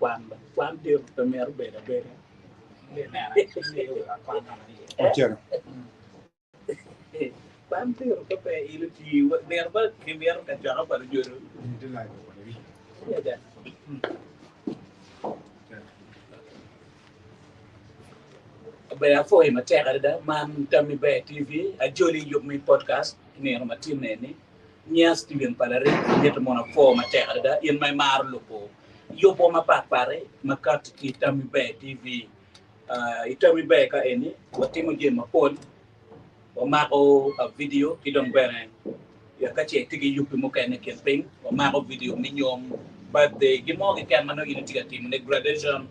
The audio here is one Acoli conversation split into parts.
kwan ba. Kwan dito pe mito bedo abeda. Ocito. Kwan dito ka pe ilo ci nino ma kimito kacokke pa lunyodo. Obedo apwoyo matek adada man Tammi Ber TV ajoli yub me podcast i nino ma tin eni. Nya Steven Palari amito mono apwo matek adada in ma imaro lubo yubwa mapat pat-ti ma kati ki Tammi Ber TV. Ah, I Tammi Ber ka eni watimo jami mapol wamako vidio ki dong bene ka ce itye ki yubbi mukene i kin piny wamako vidio me nyom, birthday, gin mo keken ma nongo in itye ka timone, graduation.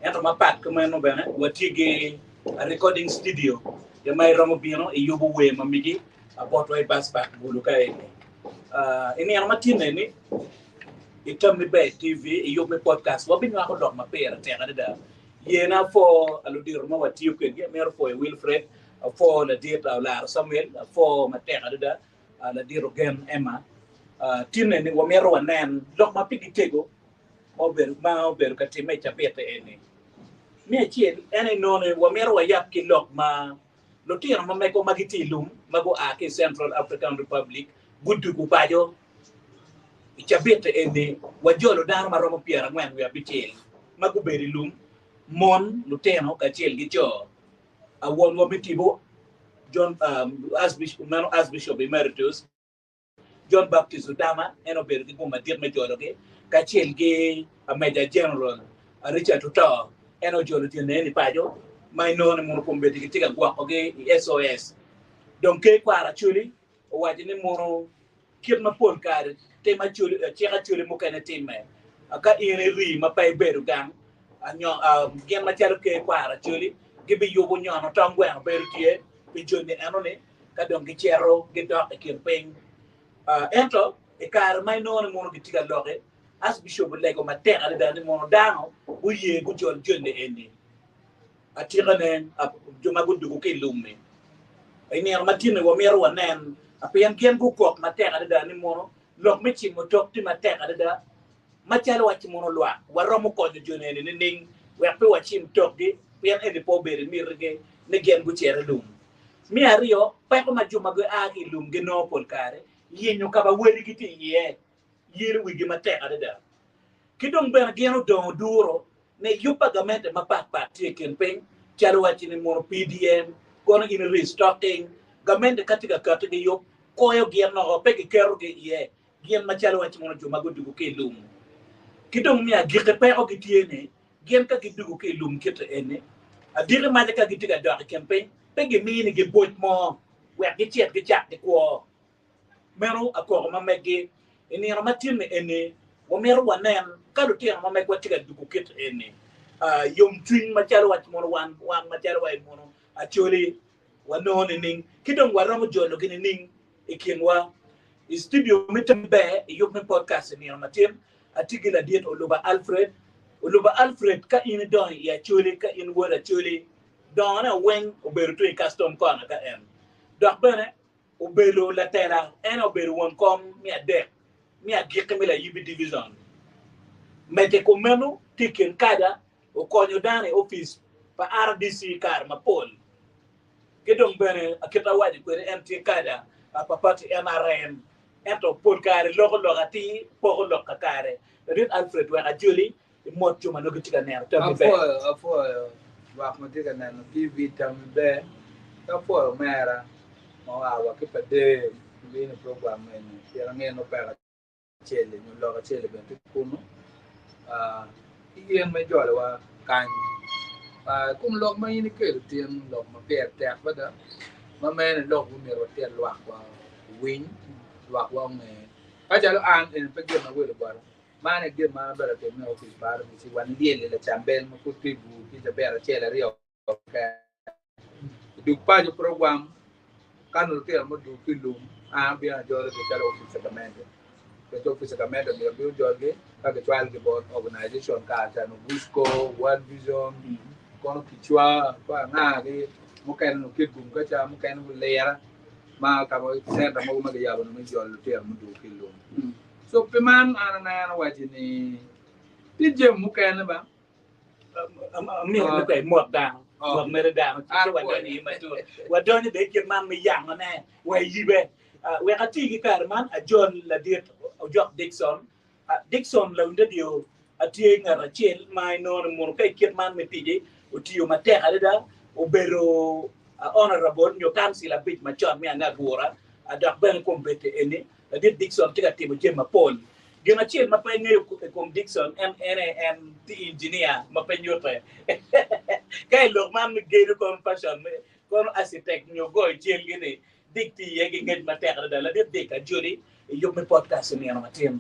Ento mapat ki meno bene watye ki recording studio ya ma iromo bino iyubo wer ma megi botwa i bus park Gulu ka eni. I nino ma tye eni i Tammi Ber TV i yub me podcast wabinywako lok ma pire tek adada. Yena apwo ludito ma watiyo kwedgi, amito pwoyo Wilfred, apwo ladit Olaro Samuel, apwo matek adada ladit Ogen Emma. Tinne ni wamito wanen lok ma pigi tego ma obedo ka timme i cabit eni. Me acel en aye nongo ni wamito wayab ki lok ma lutino ma megwa ma gitye i lum ma gua ki i Central African Republic gudugo paco. I cabit eni wajolo dano ma romo 45 ma gubedo i lum, mon, lutino kacel ki co. Wonwa me tipo, John, Archbishop, meno Archbishop Emeritus John Baptist Odama, en obedo ki gum madit me jologi, kacel ki Major General Richard Oto, en ojolo tyene ni paco ma inongo ni mono kombeddi gitye ka gwokogi i SOS. Dong Ker Kwaro Acholi owaco ni mono Kit ma pol kare tim acholi, cik acholi mukene timme, ka in iri ma pe ibedo gang, gin macalo ker kwaro acholi gibiyubo nyono tong gweno bedo tye pi joni enoni ka dong gicito gidok i kin piny. Ento i kare ma inongo ni mono gitye ka loki, Archbishop olego matek adada ni mono dano guye gujol joni eni. Atikane jo ma gudugo ki i lum-mi. I nino ma tin-ni wamito wanen, pien gin gukok matek adada ni mono lok me cimo tok tye matek adada. Macalo wacci mono lwak, waromo konyo joni eni nining wek pe wacim tokgi, pien eni pe obedo i mitigi ni gin gucit i lum? Me aryo, peko ma jo ma gia ki i lum ginongo pol kare yenyo ka ma weligi tye iye yelo wigi matek adada. Ki dong bene gin odongo duro ni yub pa gamente mapat pat tye i kin piny calo wacci ni mono PDM kono in restocking gamente ka tye ka kati ki yub koyo gin oko pe giketo gi iye gin macalo wacci mono jo ma gudugo ki i lum. Ki dong me agikki peko gitye ni gin ka gidugo ki i lum kite eni adiki maca ka gitye ka dok i kin piny pe gimini gi boc mo wek gicit gicak ki kwo. Meno akoko ma meggi. I nino ma tin-ni eni, wamito wanen ka lutino ma megwa tye ka dugo kit eni. Yomcwiny macalo wac mono wan, wan macalo wa i muno Acholi wanongo nining? Ki dong waromo jologi nining i kinwa? I studio me Tammi Ber i yub me podcast i nino matin, atye ki ladit Oluba Alfred. Oluba Alfred, ka in idongo i Acholi, ka in wod Acholi, dongone weng obedo tung i Custom Corner ka en. Dok bene Obedo latela, en obedo won kom me adek me agikki me Layibi Divizon. Medo i kom meno, tye i kin kada okonyo dano i opic pa RDC kare mapol. Ki dong bene kit awaco kwede en tye kada pa pati NRM. Ento pol kare loko lok atir, poko lok kakare. Ladit Alfred wek ajoli i mot jo ma nongo gitye ka neno tammi ber. Apwoyo, apwoyo lwak ma tye ka neno TV tammi ber, ki apwoyo omera ma oa wa ki pa Dave obino i program eni pien angeyo nongo peko acel-li nyo lok acel-li bene tye kunu ah, ki yen me jolowa kany. Ah, i kom lok ma in ikelo tin lok ma pire tek mada ma mene lok ma myero watit lwakwa owiny, lwakwa onge. Ka calo an eni pe gin ma welo bota. Man aye gin ma an abedo ka timo i opic pa RBC, wan lyel i lacambel ma pud tye i bur ki cabit acel aryo keken. I dug paco program, ka nongo lutino mo dug ki i lum, an abino ajologi calo opica gamente. Pien opica gamente myero obin ojolgi ka gicwalogi bot organization kare ca nongo Busco, World Vision, kono Kicwa, ko anga-gi, mukene nongo Kitgum ka ca, mukene Lira, ma ka ma centa mogo ma giyabo nongo me jolo lutino mudug ki i lum. So pi man an aneno waci ni Tye jami mukene ba. Amito ni ka imot dano, mot mere dano, ci wadonyo iye matut. Wadonyo bene i kit man me yangone wa iyibe. Wek ati ki kare man, ajol ladit Ojok Dickson. Dickson lawiny radio tye ngat acel ma inongo ni muno ka i kit man me ticce otiyo matek adada, obedo honorable nyo kancil abic macon me Anagura dok bene kombeddi eni ladit Dickson tye ka timo jami mapol. Gin acel ma pe ingeyo i kom Dickson en ene en tye engineer ma pe nyute. Ka i lok man me gedo kono fashion kono architect nyo goyo cal gi ni Dick tye iye ki ngec matek adada. Ladit Dick, ajoli i yub me podcast i nino matin.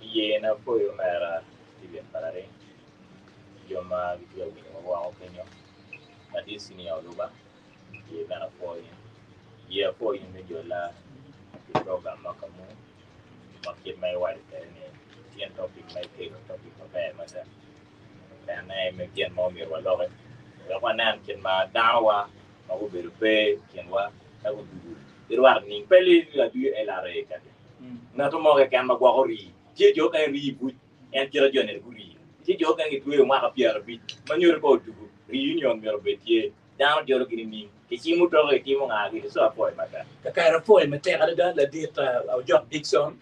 Iye na pwoyo omera Steven Palaring, jo ma gitye ka winyo wa woko kenyo, ladit Senior Oluba, iye bene apwoyo in. Iye apwoyo in me jola i program ma kamu ma kit ma iwaco kwede ni tyen topic ma ikelo topic maber mada. En aye me gin ma omyero waloki wek wanen kit ma danowa ma gubedo pe i kinwa ka gudugo girwako nining. Pe li ladwi LRA kadi ngat mo keken ma gwoko rii. Tye jo okene rii i buc en kite jo ni gurii. Tye jo okene gitweyo mwaka 50 ma nyuto ka odugo reunion myero obed tye. Dano jolo gi nining? Kicimo toke kitimo nga gini so apwoyo matek. Kakare apwoyo matek adada ladit Ojok Dickson.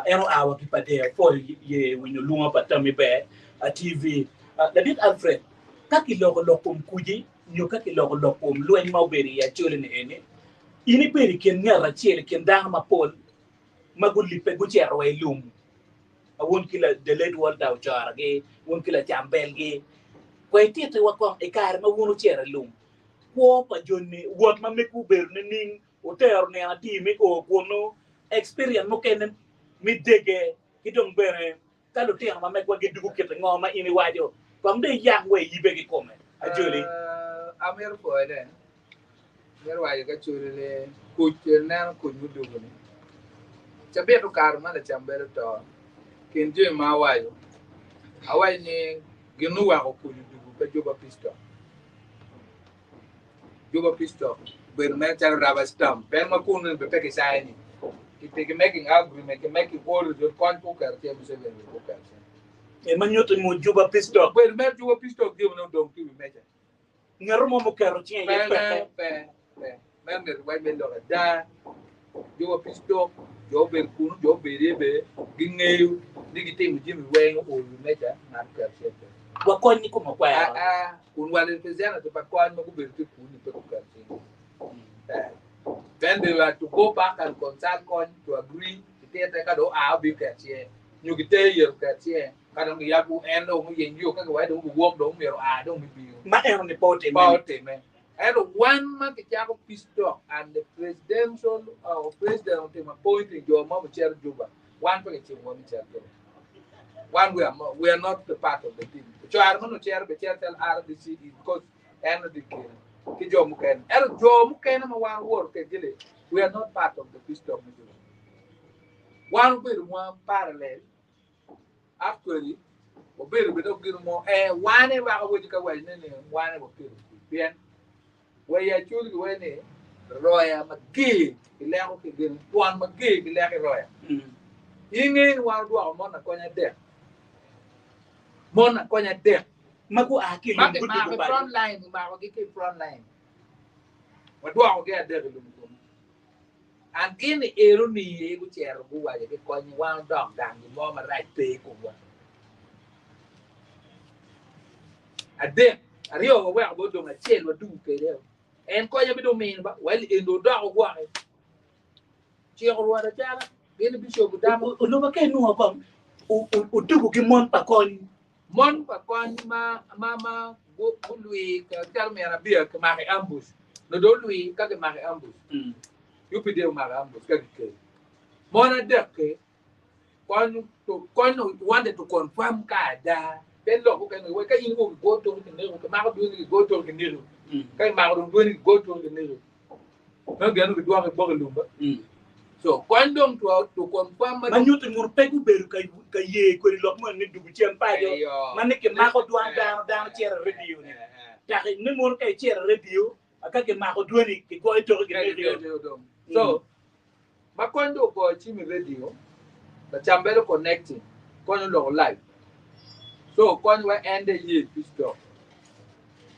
En oa wa ki Pader apwoyo ye winyo lwongo pa Tammy Ber TV. Ladit Alfred, ka kiloko lok kom kuci nyo ka kiloko lok kom lweny ma obedo i Acholi-ni eni, in ibedo i kin ngat acel i kin dano mapol ma gulibbe gucito wa i lum wun ki the late Walter Ochora-gi, wun ki lacam belgi. Kong itittiwa kong i kare ma wun wucito i lum, kwo pa joni, wot ma megwu obedo nining, wutero nino adi me o kunnu, experience mukene me dege ki dong bene Ka lutino ma megwa gidugo kite ngo ma in iwaco? Kong dong iyang wa iyibe kikome, Acholi. Amito pwoyo ne, amito waco ki Acholi ni kuc ineno kuc mudugo ni cabit okato ma lacam bedo oto kin jami ma awaco, awaco ni gin oweko kuc odugo pe Juba Peace Talk. Juba Peace Talk obedo mere calo rubber stamp pien ma kunu ni pe kicayo ni ki ki making agreement ki making orders jot kony pe oketo cen Museveni pe oketo cen. E ma nyuto ni Juba Peace Talk. Obedo mere Juba Peace Talk jami ne odong ki wi meja. Ngat mo muketo cinge iye peke. Pe, pe. Meno myero kiwac me lok ada. Juba Peace Talk, jo obedo kunu, jo obedo iye bene gingeyo ni gitimo jami weng o i wi meja, ngat oketo cen pe. Wakony i kom akwero. Aa, kun wa representative pa kony ma gubedo tye kunu-ni pe guketo cingi. Pe. Then they were to go back and consult kony to agree, kitite ka dong oa obino oketo cinge, nyo giter yet oket cinge, ka dong giyabo en dong oyeny yo ka giwaco dong obiwok dong myero oa dong bibino. Ma eno-ni pe otimme. Pe otimme. Ento wan ma kicako peace talk and the presidential or president otimo appointing jo ma ocito Juba, wan pe kicimowa me cito Juba. Wan we are, we are not the part of the team. Cware ma nocito be cito calo RDC is because en odi kine ki jo mukene. Ento jo mukene ma wan woto kedgi-ni, we are not part of the peace talk me Juba. Wan obedo mwa parallel Actually, wabedo bene dok gin mo, eh, wan e weko awaci ka waco ni wan e wakelo kuc, pien wa i Acholi giwaco ni roya mager kileko ki gin, twon mager kileko i roya. In ingeyo ni wan odwoko mon akonya adek, mon akonya adek Ma gua ki i ma lum gudugo kimako i paco. front line, kimakogi ki i front line, wadwokogi adek i lum kunu. And gin i eno ni aye gucito guwaco ki kony ni wan odok gang gin mo marac pe i komwa. Adek, aryo waweko bot dong acel wadugo kwede. En konya bi dong mino ba, wel eni odok ogwoki. Ciko Rwot acala, gin Bishop Odama. Oluba ka inwongo kong odugo ki mon pa kony. Mon pa kony ma ma ma gulwi calo min abia kimako i ambush. Nyo dong olwi ka kimako i ambush. UPD omako i ambush ka gikelo. Mon adek-ki kony kony wanted to confirm ka ada. Pe lok mukene wai ka in iwok igo toki kineko kimako dwoni kigo toki kineko. Ka imako dong dwoni kigo toki kineko. Me geno gidwoki bok i lumba. So kony dong to to confirm ma nyuto ni pe gubedo ka ye kwede lok moni ni dugu cen paco ma ni kimako dwan dano dano cito i radio ni taki ni mono ka icito i radio ka kimako dwani kigoyo toki kineki So ma kony dong ogoyo cim i radio lacam bedo connecting kony oloko live. So kony wa en de ye peace talk.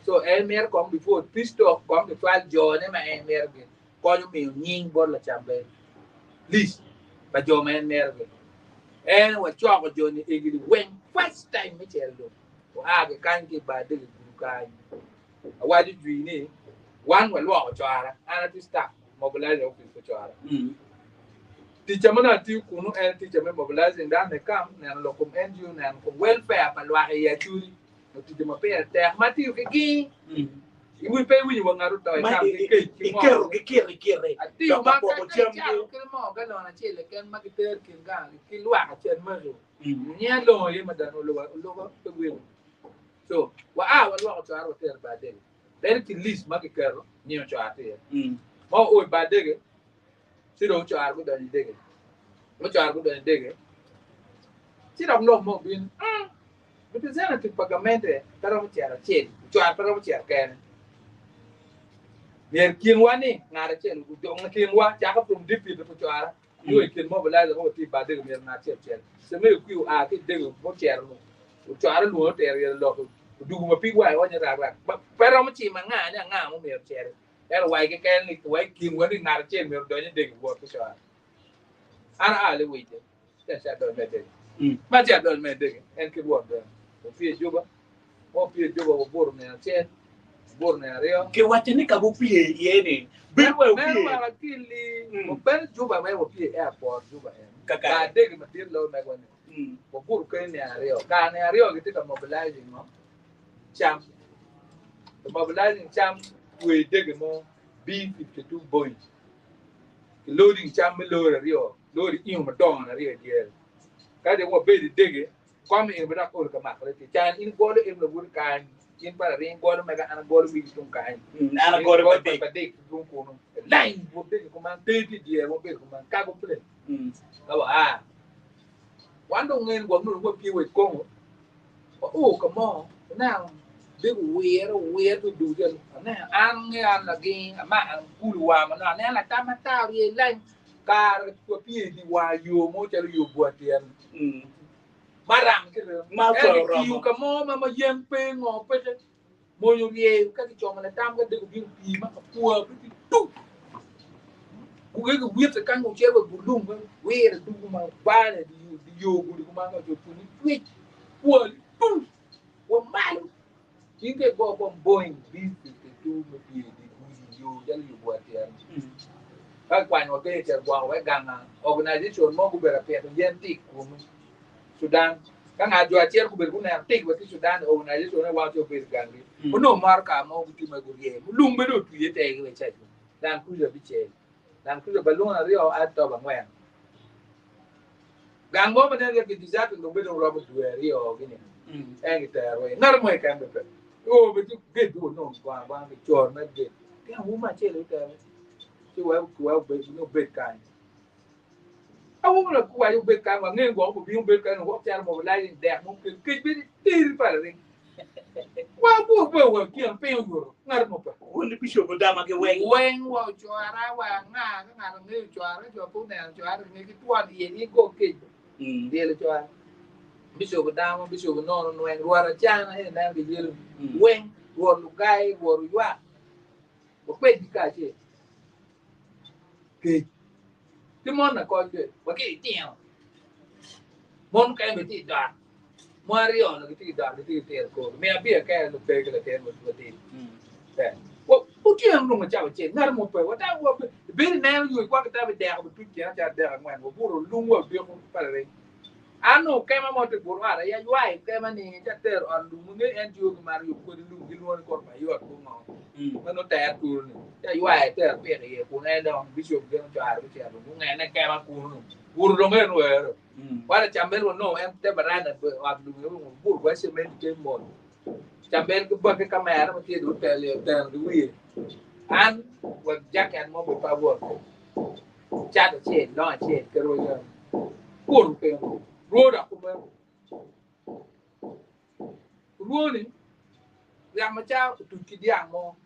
So en mito kong before peace talk kong gicwal jone ma en mito gi konyo miyo nying bot lacambel list pa jo ma en mito gi. En wacoko joni egili weng first time me cito dong oa ki kany ki i bar dege gudo kany. Awaco jwi ni wan walwoko cora an atye staff mobilizer office pa cora. Ticca ma nongo atiyo kunu en ticca me mobilizing dano me camp, neno lok kom NGO, neno kom welfare pa lwak i Acholi, nyo ticca ma pire tek ma atiyo ki gin. Iwi pe iwinyo wa ngat oto i Ma camp ki kec ki ngo. iketo gikiro ikire Atiyo dok ma ka ka poko ka cam icato gi. kit moo galon acel keken ma gitero i kin gang ki lwak acel magi. Nya longo iye mada nongo oluba oluba pe wilo. So wa a walwoko cwara watero i bar dege. Bedo ki list ma kiketo nying ocwara tye iye. Ma oo i bar dege ci dong ocwara gudonyo i dege. Ocwara gudonyo i dege ci dok lok mo obino mm, representative pa gamente pe romo cito acel, ocwara pe romo cito kene. Myero kinwa ni ngat acel odong i kinwa cako from deputy pa ocwara nyo i kin mobilizer ma watye i bar dege myero ngat acel ocit. Cemeyo kwi oa ki i dege mucito ocwara olwonge otero ire lok odugu ma pig wange onyo rak rak pe romo cimo anga ni anga ma myero ociti. Ento waci keken ni wa i kinwa ni ngat acel myero odony i dege wot ki cware. An aa liwic-ce, ci acito adonyo me dege. Ma acito adonyo me dege, en ki Rwot bene. Wapye i Juba, ma wapye i Juba wabuto nino acel, wabuto nino aryo. Kiwacce ni ka gupye iye ni, bedo wai Meno opye. wek akilli, wabedo Juba mere wapye i airport Juba en. Kakare. Kar dege madit loyo megwa ni. Wabuto keny nino aryo. Kar nino aryo gitye ka mobilizing ngo? Cam. The mobilizing cam twe dege mo B-52 Boeing. Ki loading cam me lori aryo, lori ingo madongo aryo i dyere. Ka dong wabedo i dege, kom eni bene dok olo ka makore tye. Can in igolo en lawoti kany, in pa laring igolo mega an agolo migi tung kany. An agolo Igolo pa pa dek tung kunu. Line but dege kuman, ter tye i dyere wabedo kuman, cargo plane. Ka wa a, wan dong ngen gwok nongo wapye wa i Congo, Wao ka mo, aneno dek owire, owire ki odugu calo aneno an nge an laging, amako kulu war manok, aneno latam matar orye i lain, kare wapye i dye war yo mo calo yo bwa tyen maram ki rem, Ma ento otwero kitiyo romo. ka mo ma yen pe ngo peke, mony oryeyo ka kicomo latam ka dek obino pii ma apwa pe tye tuk, guge giwite kany gucito wa i but lum wire dugu ma bane di yo gudi kuman ka oco puni cwec pwali tum wa malo in ka igo kom Boeing B-52 me pye di gudi yo calo yubo atyer ka kwanyo wa keny cito gwoko wa i ganga organization mo gubedo apito yen tik kunu Sudan ka ngat jo acel gubedo guneno tik wa ki Sudan organization ne wango ci obedo gangi onongo moro ka mo gitye ma gurye lum bene otwiye tegi wa i cac Land Cruiser abicel Land Cruiser balloon aryo ato angwen Gang mo ma nen ki deserting dong bedo romo dwe aryo gini. En gitero iye. Ngat mo keken be pe. O be ti gate du onongo gwana agwana ki cor me gate. Pien awobi acel otero. Ci wek wek obed ni obed kany. Awobi na kuwaco obed kany wa ngen gwok obino obed kany gwok calo mobilizing dek mo kel kec bedi teri pala ring. Wa bu be wa tyen piny oyuto ngat mo pe. Wun bishop odama ki weng. Weng wa ocwara wa anga ka ngat ongeyo ocwara ka jo pe oneno ocwara nge ki twon iye ni go kec lyel ocwara. Bishop odama bishop onono nweng rwot acana en ineno ki yelo weng rwot lugai rwot oywak wakwedgi kacel kec ki mon akol be wa ki litino mon mukene bene tye i dot Mon aryo-ni gitye ki dot gitye ki tiro korgi. Me abia kene nongo pe ki latin matidi. Otyeno nongo cawa acel ngat mo pe. Watamo wa ibedo ineno yo ikwa ki tamo ideko bituc tyen aca adek angwen wabuto lung wa odiko pala ring. An nongo kema mo tye but ot aye aywayo kema ni ci atero ot lum nge en tiyo ki maro yub kodi lum gilwongo ni kor mayot ko ngo ma nongo ter turu ni ci aywayo atero apiko iye kun en dong bishop gin ocwaro gucito gungene kema kunu buto dong en wero. Wan Acambel wanongo en te baranda ot lum obur wa cement ke mol. Cambel ki baki kamera ma tye do telo oteno ki wiye. An wa jacket mo be pa wot. Cat acel, long acel ke roja. Kur pe. Rwo dok kumeno. Rwo ni ryang ma ca otuc ki dyang mo.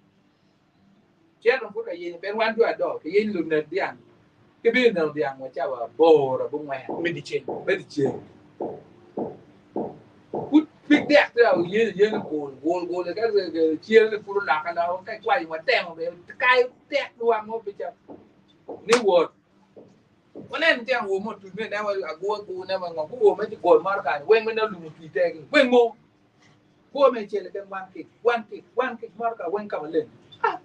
Cito pud ayenyo pien wan jo adoo kiyenyo lunek dyang gibino neno dyang wa cawa aboro abongwen Me dyeceng. me dyeceng. Pud pig. dek tye oyenyo yenyo gol gol gol ka cel ni pud olok aloka ka ikwanyo watemo bene kayo tek lwak mo pe ca ni wot Wanen tyen awobe mo otwi me nen agu agu ne ngo guo me ci gol moro kany weng me ne lumo otwi tegi weng mo guo me cele ken one kick one kick one kick moro ka weng ka maleng ah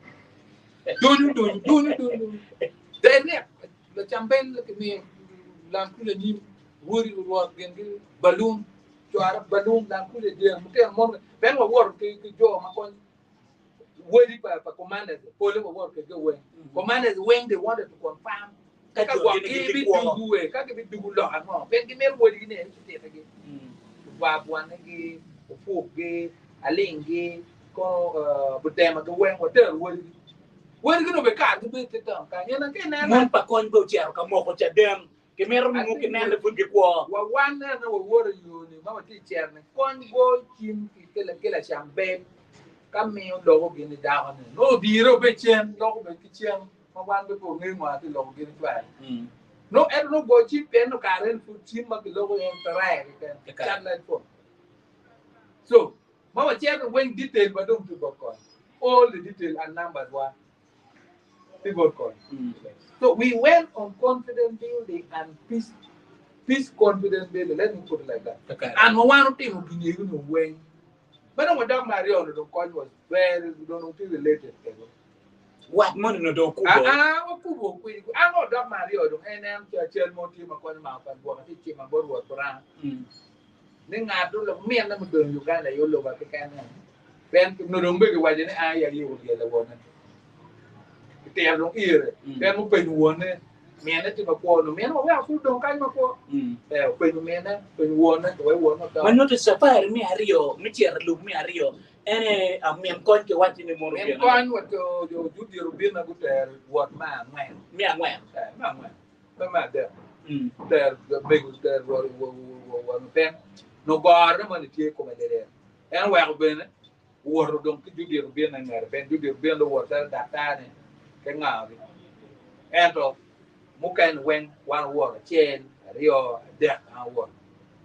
dunyu dunyu dunyu dunyu direct lacambel kimiyo lan kul anyim wori rwot gin ki balun cwara balun lan kul i dyere mutino mon ben wawoto ki jo ma kony wadi pa pa commanders pole wawoto kwedgi weng commanders weng they wanted to confirm Ka ka jo gwok gin gi gitye bi kwo. dugu we ka gibi dugu lok ango pien gimito wadigi ni en cititigi obwabwanegi opukgi alinggi kono budemagi weng watero wadigi wadigi nongo be kare gibed te town kany en ka ineno Mon pa kony bene ocito ka moko caden. Gimito nongo ginen ni pud gikwo. Wa wan nene wawoto i yo ni ma watye i cero ni kony go cim ki lacam bel ka miyo loko gin i dako ni nongo odire obe cen loko bed ki cen ma wan be pe wangeyo ngo ati loko gin i cware nongo ento nongo go cim pien nongo kare en pud cim ma kiloko en pe rare keken satellite phone so ma wacito weng detail wa dong tye bot kony all the detail and numbers wa tye bot kony so we went on confidence building and peace peace confidence building let me put it like that and ma wan otimo gin egi ni weng ma dong wadok me aryo ni dong kony was very dong tye related kede Wat moni no dong okubo. Aa, okubo kwidi. An odok me aryo dong en en cal mo tye ma konyo mako pa gwoka tye cima bot rwot kuranga. Ni ngat minne mudong Uganda aye oluba keken ne. Pien onongo dong be kiwaco ni an aye ayiko lyel wonne. Kitito dong ire. Pien openyo wonne, minne tye makwo onongo minne waweko pud odong kany makwo. Eh, openyo minne, openyo wonne, to wek wonne oto. Ma nyuto cafari me aryo, me cito i lum me aryo, en aye min kony kiwacci ni mono Min gin kony wa to jo judiro obinna gutero wot me angwen. Me angwen. Eh, me angwen. Pe me adek. Ter mego ter wot pien nogore moni tye i kome lirir. En oweko bene owoto dong ki judiro obinne i ngete pien judiro obinne dong owoto calo daktar-ni ki ngagi. Ento mukene weng wan owoto acel, aryo, adek an awoto.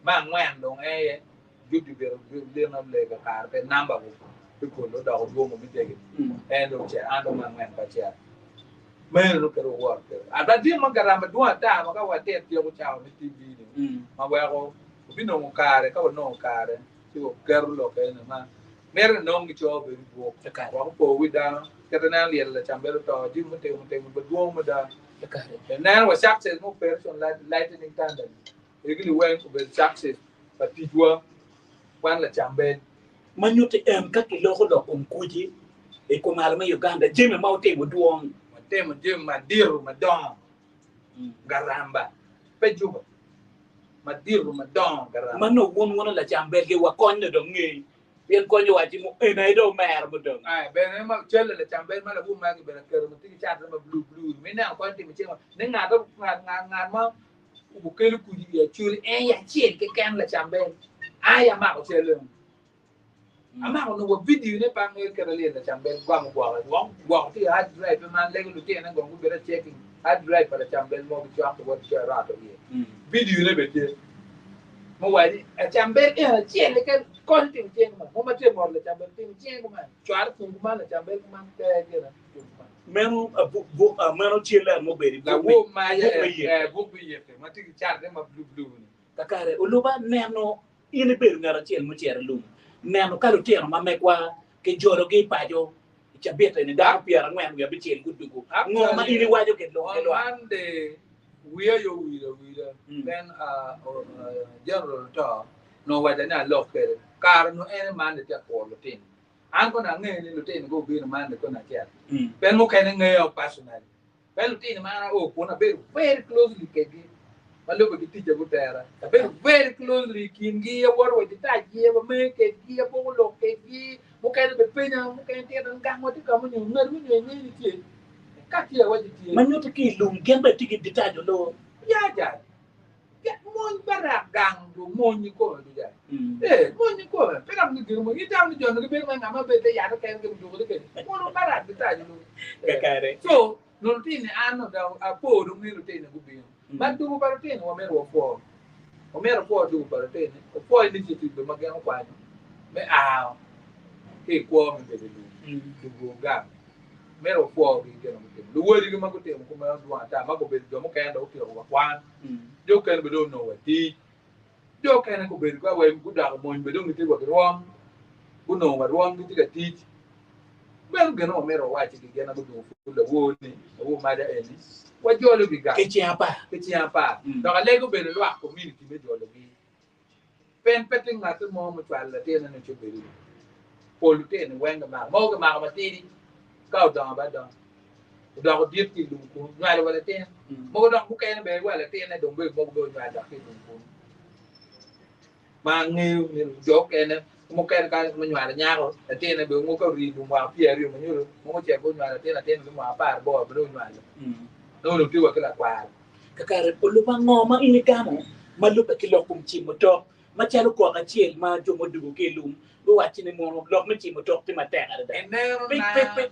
Me angwen dong en aye judiro obinne olego kare pe namba pi polo odoko dwongo me dege. En dong ocito an dong me angwen pe acito. Meno nongo kadi wawot kwede. Ada jami ma garama dwong ata ma ka watit tyeko cawa me TV ni ma weko wabinongo kare ka wanongo kare ci waketo lok eni ma mito ni nong gico obed i buk wek opo wi dano kit ineno lyel lacambel oto jami mutimo timo bene dwong mada ineno wa success me operation lightning thunder egi liweng obedo success pa ticwa wan lacambel. Ma nyutti en ka kiloko lok kom kuci i kumalo me Uganda jami ma otimo dwong. Watimo jami madito madongo garamba pe juba madito madongo garamba. Ma nongo wun wun lacam belgi wa kony ni dong ngei pien kony owaci mo en aye dong omero mudong. Ai bene ma celle lacam bel ma lawu magi bene aketo ma tye ki cat ma blue blue mi neno kony timo ceng ni ngat ngat ngat ngat ma okelo kuc i Acholi en acel keken lacam bel ai amako celle. Amako nongo wa video ne pe angeyo kit alyel lacam bel gwamo gwoke gwok gwoko tye i hard drive pe man lego lutine gong gubed a checking hard drive pa lacam bel mo gicwako wot ki arato iye video ne bene tye muwaco ni lacam bel en acel keken kony timo cinge kuman mo ma tye mot lacam bel timo cinge kuman cware cung kuman lacam bel kuman te gine cung kuman Meno buk meno cel en mubedo i buk me lawom ma buk me yeke. buk me yeke ma tye ki cate ma blue blue ni. Kakare oluba neno In ibedo ngat acel mucito i lum neno ka lutino ma megwa kijologi i paco i cabit eni, dano 49 gudugo. Ngo ma in iwaco ki On lwak? Monday, wiya aye owil awila pien General oto nongo owaca ni alok kwede. Kare nongo en aye Monday tye ka kuro lutino. An kono angeyo ni lutino gubino Monday kono acel. Pien mukene ngeya personally. Pe lutino ma an ao kun abedo very closely kedgi ma lubbe ki ticca gutera. Abedo very closely i kingi, awoto wa i ditacgi, wame kedgi, apoko lok kedgi, mukene bene penya, mukene tita ni gangwa tye ka mo nyo ngat mo nyo ingeyo ni tye. Ka tye awaci tye. Ma nyuto ki i lum gin bene tye ki ditac oloo. Ya jal. Mony barak gang do mony kome do jal. Ee, mony kome. Pe dok ni gin mo. Itamo ni jo-nu gibedo me nga ma bedo te yat keken gi muduku ni kedi. Mono barak gitaco lu. Kakare. So, no lutini an no dong apo dong ni lutini gubino. Ma dugu pa lutini wamito wapwo. Wamito wapwo dugu pa lutini. Wapwo initiative ma gin okwanyo. Me a ki i kwo me bedo i lum, dwogo gang, myero wapwogi gin ma gutimo. Luwodigi ma gutimo kumeno dwong ata ma gubedo jo mukene dong gutyeko wa kwan, jo mukene bene dong onongo wa tic, jo mukene gubedo ka wa gudoko i mony bene dong gitye wa ki rwom, gunongo wa rwom gitye ka tic. Meno gin ma wamito wawacigi gin ma gudwogo pud lawor-ni, lawor maca eni, wajologi gang Ki ceng apar. ki ceng apar. Dok alego bene lwak komuniti me jologi. Pien pe tye ngatti mo mucwalo latinne ni ci obed i pol lutino-ni weng gimako. Mogo gimako matidi, ka odongo bene adonga, odoko dit ki i lum kunu, nywalo wa latin. Mogo dok mukene bene wa latinne dong bene mogo bene onywalo dok ki i lum kunu. Ma angeyo ni jo okene mukene ka munywalo nyako, latinne bene mogo ka ori i lum mwaka pyeraryo ma nyuto mogo ocito gunywalo latin, latin bene mwaka apar aboro bene onywalo. Nongo dong tye wa ki lakwaro. Kakare, olubo ango ma in igamo ma lubbe ki lok kom cimo tok? Macalo kok acel ma jo mudugo ki i lum guwacci ni mono lok me cimo tok tye matek adada.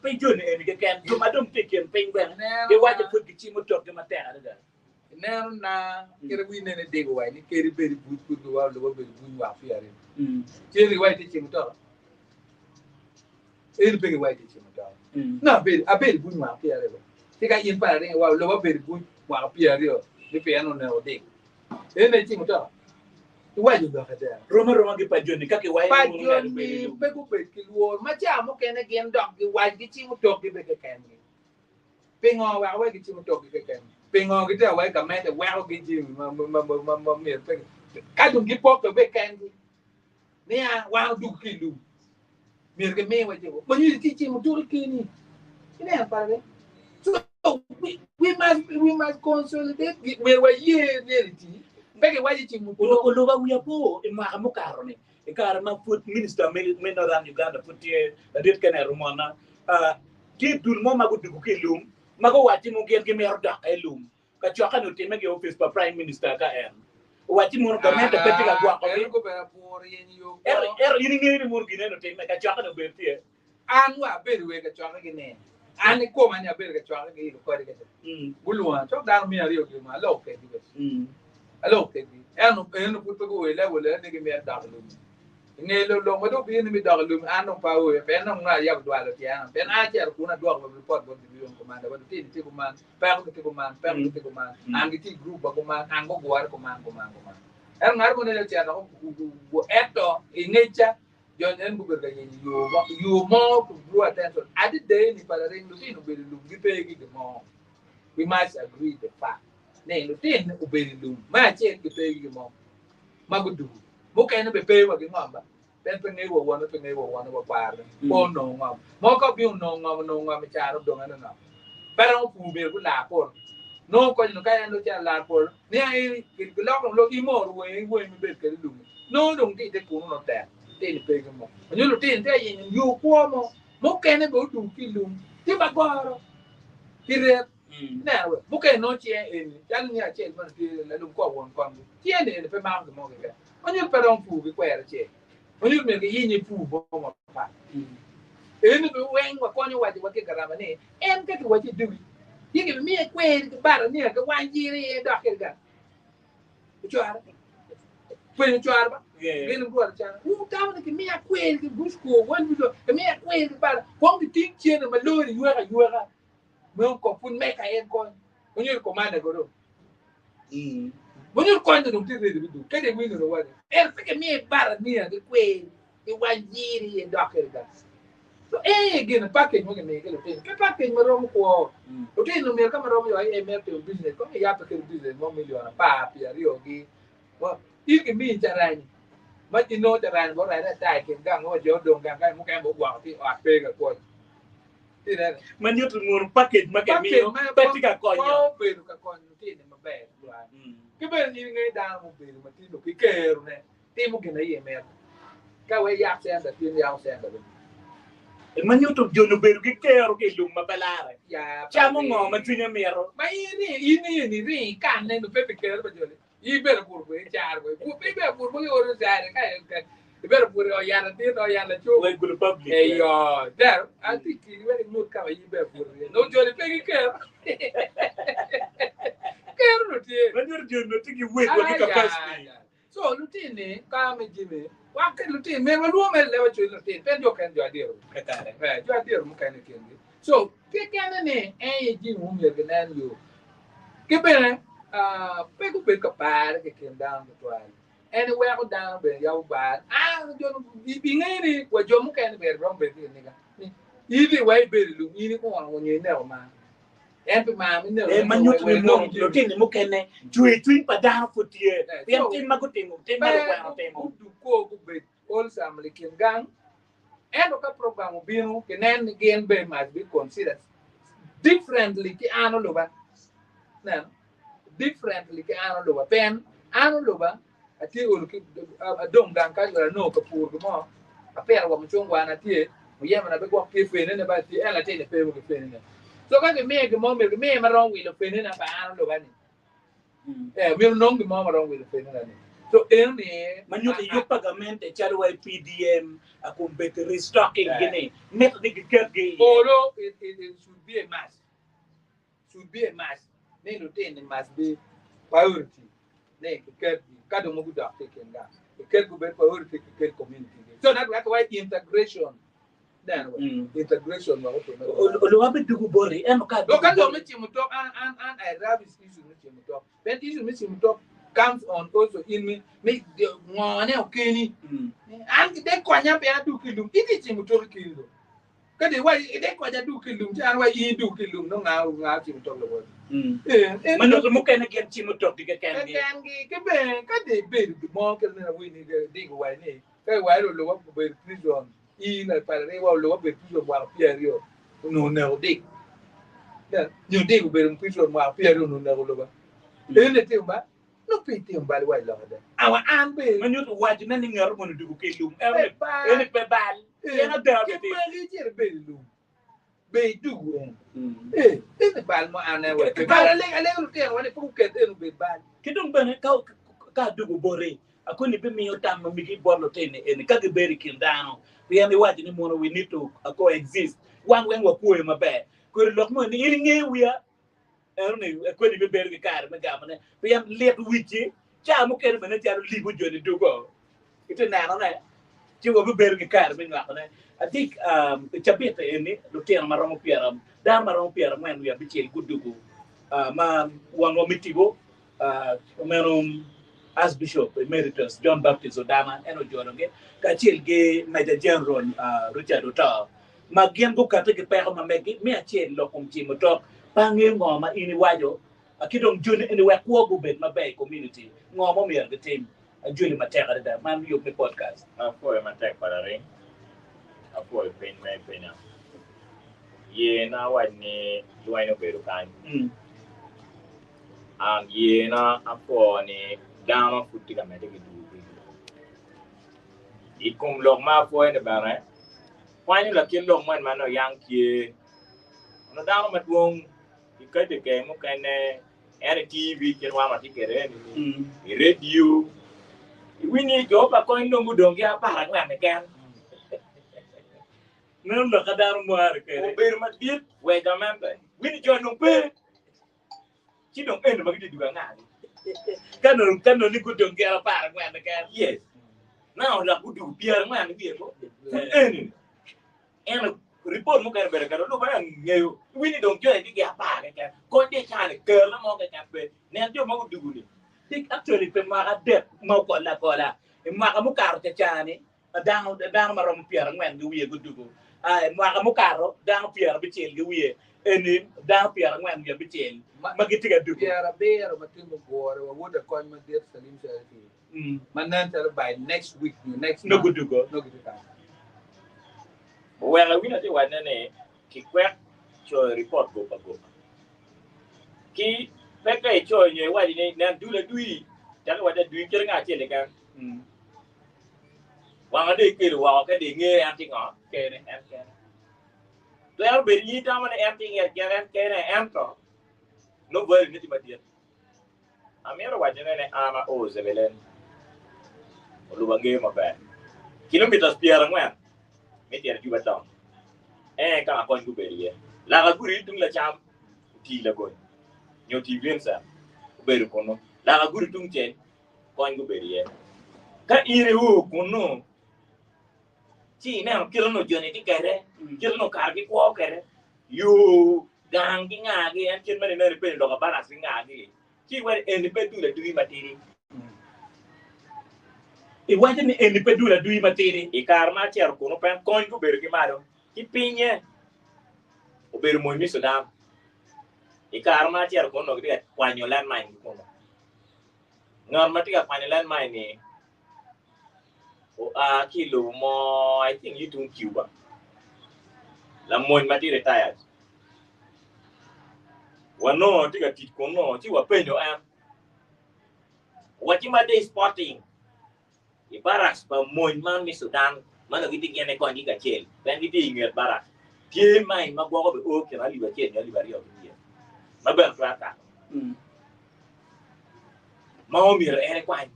Pe joni eni keken, jo ma dong tye i kin piny bene giwaco pud gicimo tokgi matek adada. Ineno na kit wi nene dego wa ni kadi bed i buc pud giwa olubo bedo i buc mwaka pyeraryo. Cen giwaco tye cimo tok. En pe giwaco tye cimo tok. No abedo abedo i buc mwaka pyeraryo. Ci ka in pala ringo wa olubo abedo i buc mwaka pyeraryo ni pien oneko dik. En aye cimo tok. Iwaco lok ada. Rom aroma ki pa joni ka giwaco Pa ni mono myero obed i joni lum. pe gubed ki lworo ma ca mukene gin dok giwac gicimo tokgi be kekengi. Pingo weko wek gicimo tokgi kekengi? Pingo gitye ka waco gamente wekogi jami ma myero pe ka dong gipokke be kengi niya wan odug ki i lum myero gimiwa jami ma nyuto ti cimo toki keni. Ineno pare? So we, must we must consolidate myero waye reality pe giwaco cimo tok. Oluba wiya po i mwaka mukato-ni i kare ma pud minista me Northern Uganda pud tye ladit Kenneth Omona, tye dul mo ma gudugo ki i lum ma guwacci mo gin gimito dok i lum. Kacokke-ni otimme ki i opic pa Prime Minister ka en owacci mono gamente pe tye ka gwokogi. Ento in ingeyo ni mono gin eni otimme, kacokke-ni obedo tye. An wa abedo wa i kacokkegi ni, an ikoma ni abedo i kacokkegi i Lukodi kaca. Gulwonga, cok dano 200 gilwonga, aloko kedgi bene. Aloko kedgi. Ento eno pud pe guwele awela ni gimito dok i lum. I nge lok ma dong obino ni me dok i lum, an dong pe aoyo, pien dong nongo ayabo dwalo tyena. Pien an acito kunu adwoko wa ripot bot division commander, wa lutino tye kuman, peko gitye kuman, peko gitye kuman, an gitye i group ma kuman, an gugure kuman, kuman, kuman. Ento ngat mo nene ocito dok ento i ngecca, jo nen gubedo ka yenyo yo mo, yo mo to draw attention. Adada ni pa laring lutino obedo i lum, gipe ki gin mo. We must agree the fact ni lutino obedo i lum, me acel gipe ki gin mo ma gudugu. Mukene bene pe wa ki ngom ba, pien pe ngeyo wa wone, pe ngeyo wa wone wa kwarone, pe onongo ngom. Mo ka obino onongo ngom, onongo ngom i caro odong ene nok. Pe romo pur myero gular poto. Nongo konyo ka en dong ocito lar poto, ni aye giloko dong lok imoro wengi wengi ma ibedo kwede i lum-mi. Nongo dong tye i te kunu nongo tek, tye ni pe ki mo. Onyo lutino tye ka yenyo yo kwo mo, mukene bene odug ki i lum, tye ma goro ki ret. Ineno we, mukene nongo cinge eni, calo nyo acel meno tye lalub kor won komgi, cinge ni eni pe mako gin mo keken. Onyut pe romo pur ki kwero acel. Onyut myero giyinye pur mo mapat. Eni be weng wakonyo waco wa ki garama ni en ka kiwaco idugi, ci kibimiye kweri ki bata nia ki wany jiri iye dok kede gang. Ocware. Penyo cware ba. Gin gurwalo cana. Wun tamo ni kimiya kweri ki busko, wan busko, kimiya kweri ki bata. Kong giting cene ma lori yweka ayweka. Meno kong pud meka en kony. Onyuto komanda godo. Onyuto kony dong tye ready me dul. Kadi winyo dong waco. En pe kimiye bara niya ki kwer ki wany jiri iye dok kede gang. So eh gin package mo kimiyo ki lutino. Pe package ma romo kwo. Lutino myero ka ma romo yo aye mito timo business. Kong iyabbe kede business mo million 12 gi. In kimiyi carani. Ma inongo carani bo rade ata i kin gang mo jo odong gang kany mukene bo ogwoko ki i ot pe ka kwoc. Ma nyuto mono package ma kimiyo pe tye ka konyo. Pe obedo ka konyo lutino maber tutwal. Ki bene in ingeyo dano mubedo ma tye ki kerone timo gin aye mito. Ka wek iyak cente tin yako cente bene. Ma nyuto joni obedo ki kero ki i lum ma pe larre. Camo ngo ma cwinye mito. Ma in in eni ringo ikanne nyo pe pi kero pa joni. Ibedo buto kwede icaro kwede. But pe ibedo buto mogo ioro caro ka ibedo buto i ot yat latin ot yat laco. Wek gulo public. Eyo, dero atye i kini wek inyut ka ma in ibedo buto iye. Nongo joni pe ki kero. Kero nongo tye. Ma nyuto joni nongo tye ki weight wa ki capacity. So lutini ka me jimi wan ki lutini myero walwong mere leb acwali lutini pien jo okene jo adiro Kakare. Eh, jo adiro mukene i kingi. So kekene ni en aye jimi ma myero ginen yo. Ki bene ah, pe gubed ka pare ki kin dano tutwal. En weko dano bene yabo bar. Ah, jo ingeyo ni wa jo mukene bene romo bedo ki kiniga. Ni in wa ibedo i lum in ikuno nyo ineko mar. En pi mar me neko Eh, ma nyuto ni mono lutini mukene cwer cwiny pa dano pud tye Eh, pien so- tim ma gutimo tim ma pe lukwena otimo guduko gubed wholesome i kin gang ento ka program obino kinen ni gin be must be considered differently ki an oluba neno differently ki an oluba pien an oluba atye olo ki adong gang kany wek anongo ka pur gin mo apito wa mucungwa na tye muyeme na be gwok tye fene ne ba tye en latin ni pe ki fene ne so ka gimiye gin mo myero gimiye ma romo wilo fene na pa an oluba ni eh myero nong gin mo ma romo wilo fene na ni so eno ni ma nyuto yub pa gamente calo wa i PDM akombeddi restocking gini mito ni giketgi iye. Olo it, it, it should be a must should be a must ni lutini must be priority ni kiketgi ka dong gudok ki i kin gang kiket gubed priority kiket community gi so that weko wa integration neno we Mm. integration wek otimme Oluwa be dugu bori ento ka Look, ka me cimo tok an an an I love this issue me cimo tok then issue me cimo tok comes on also in me me ngone okeni Mm. an de konya pe adu ki lum iti cimo tok kini do Ka di wa ide konya du ki lum ci an wa in du ki lum no nga nga cimo tok lawoti. Mm. Eh, eh, Ma nyuto mukene gin cimo tokgi kekengi. Kekengi ki bene ka di bedo gin mo kit meno awinyo ni digo waco ni ka iwaco ni oluba obedo prison in lapal wa oluba obedo prison mwaka pyeraryo onongo oneko dik. Nyo dik obedo prison mwaka pyeraryo onongo oneko oluba. En itimo ba nongo pe itimo bal iwaco lok ada. Awa an be Ma nyuto wacone ni ngat moni odugo ki i lum Pe bal. eni pe bal. Pien ada Ki pe tye. magi cito ibedo i lum be idugu en. Mm. Eh, eni bal mo an en wek pe bal alego alego lutino wa ni pe guket en obed bal. Ki dong bene ka ka adugo boti, akoni bimiyo tam ma migi bot lutini eni ka gibedo i kin dano, pien iwaco ni mono we need to coexist, wan weng wakwoyo maber. Kodi lok mo ni in ingeyo wiya, eno ni kodi bibedo ki kare me gamone, pien lit wicci ca mukene bene calo libo joni dugo. Itye nenone, ci wabibedo ki kare me nywakone. Adik, um, i cabit eni, lutino ma romo pyera, dano ma romo 45 gudugo uh, ma wonwa me tipo, uh, meno Archbishop Emeritus John Baptist Odama en ojologi, kacel ki Major General uh, Richard Oto, ma gin gukati ki peko ma meggi. Me acel, lok kom cimo tok, pe angeyo ngo ma in iwaco, ki dong joni eni wek kwogi obed maber i community, ngo ma omyero gitim. Ajoli matek adada. Man yub me podcast. Apwoyo matek pa laring. Apwoyo peny ma ipenya. Ye na awac ni lweny obedo kany. Mm. An ye na apwo ni dano pud tye ka medde ki dugo ki I kom lok ma apwoyo ni bene, kwanyo lakit lok moni ma nongo yang tye. Onongo dano madwong i kadi ke mukene en i TV kit wan watye kwede eni-ni, i redio, iwinyo ni jo pa Kony dong gudong ki 14 keken. Meno lok ka dano mware kwede. Obedo madit wa i gamente. Winyo jo dong pe. Ci dong eni ma gitye dugo angagi. Ka nongo ka nongo ni gudong gin 14 keken. Yes. Now lok gudugo 40 wiye ko. Pud eni. Ento ripot mukene bene kadi oluba en ngeyo iwinyo dong joni tye ki apar keken kony tye icane kerre mo keken pe nen jo ma gudugu-ni. Tik actually pi mwaka adek ma okolle akola i mwaka mukato caca-ni dano dano ma romo 40 ki wiye gudugu i mwaka mukato dano 60 ki wiye eni dano 46 ma gitye ka dugu. 70 ma tye mugure wa wod akony madit Salim Sharifi ma nen calo by next week nyo next Nongo month gudugo. nongo gitye kany. Oweko awinyo atye wacone ni kikwek coyo ripot goba goba. Ki pe ka icoyo nyo iwaco ni nen dul adwi, calo iwaco adwi kite nga acel keken. Wang dong ikelo woko ka dong ingeyo en tye ngo? Kene. En kene. Twero bedo in itamo ni en tye nget gire en kene ento nongo value ne tye madit. Amito wacone ni an ao Zebelen, olubo angeyo maber, kilomitas 40 me tyen Juba Town, en ka ma kony gubedo iye. Laka gudi tung lacam otii Lagony nyo otii Vincent obedo kunnu. Laka gudi tung cel kony gubedo iye. Ka in io kunnu, ci ineno kite onongo joni tye kwede, kite onongo kare gikwo kwede, yo gang ki ngagi, en kit meno ineno ipenyo lok abaras ki ngagi, ci iwaco eni pe dul aduyi matidi. Iwaco ni eni pe dul aduyi matidi. I kare ma acito kunnu pen kony gubedo ki malo ki pinye obedo mony me Sudan. I kare ma acito kunnu onongo gitye ka kwanyo landmine ki kunnu. Ngat ma tye ka kwanyo landmine ni oa ki i lobo mo, I think yi tung Cuba, lamony ma tye retired. Wanongo tye ka tic kunnu ci wapenyo en, owacci ma day spotting i barracks pa mony man me Sudan ma nongo gitye gin konygi kacel pien gitye i nget barracks tye mine ma gwoko be o kine alip acel nyo alip aryo ki wiye ma bene twero kato ma omyero en ekwany.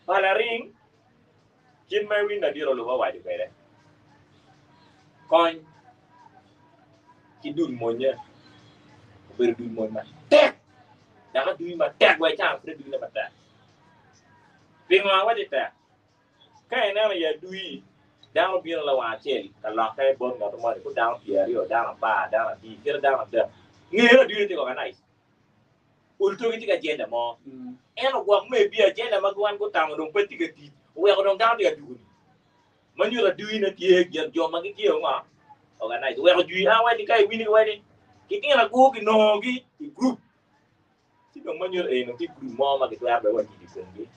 Palaring, kit ma iwiny ladit oluba owaco kwede, kony ki dul monnye obedo dul mony matek dok aduyi matek wa icano pud aduyine matek. Pingo awaco tek? Ka ineno i aduyi, dano bino lawang acel ka lokke bot ngat moni, ku dano pyeraryo, dano apar, dano abic, kadi dano adek. Ngeyo ni aduyine tye ka organize. Ol togi tye ki agenda mo. Ento gwok me ebi agenda ma wan gutamo dong pe tye ka tic, oweko dong dano tye ka dugo-ni. Ma nyuto aduyine tye gin jo ma gitye ngo? Organize. Oweko jwi a wai ni ka iwinyo wai ni kitino agur kinongogi i group. Ci dong ma nyuto eni tye group mo ma gitwero bene wa tic i komgi.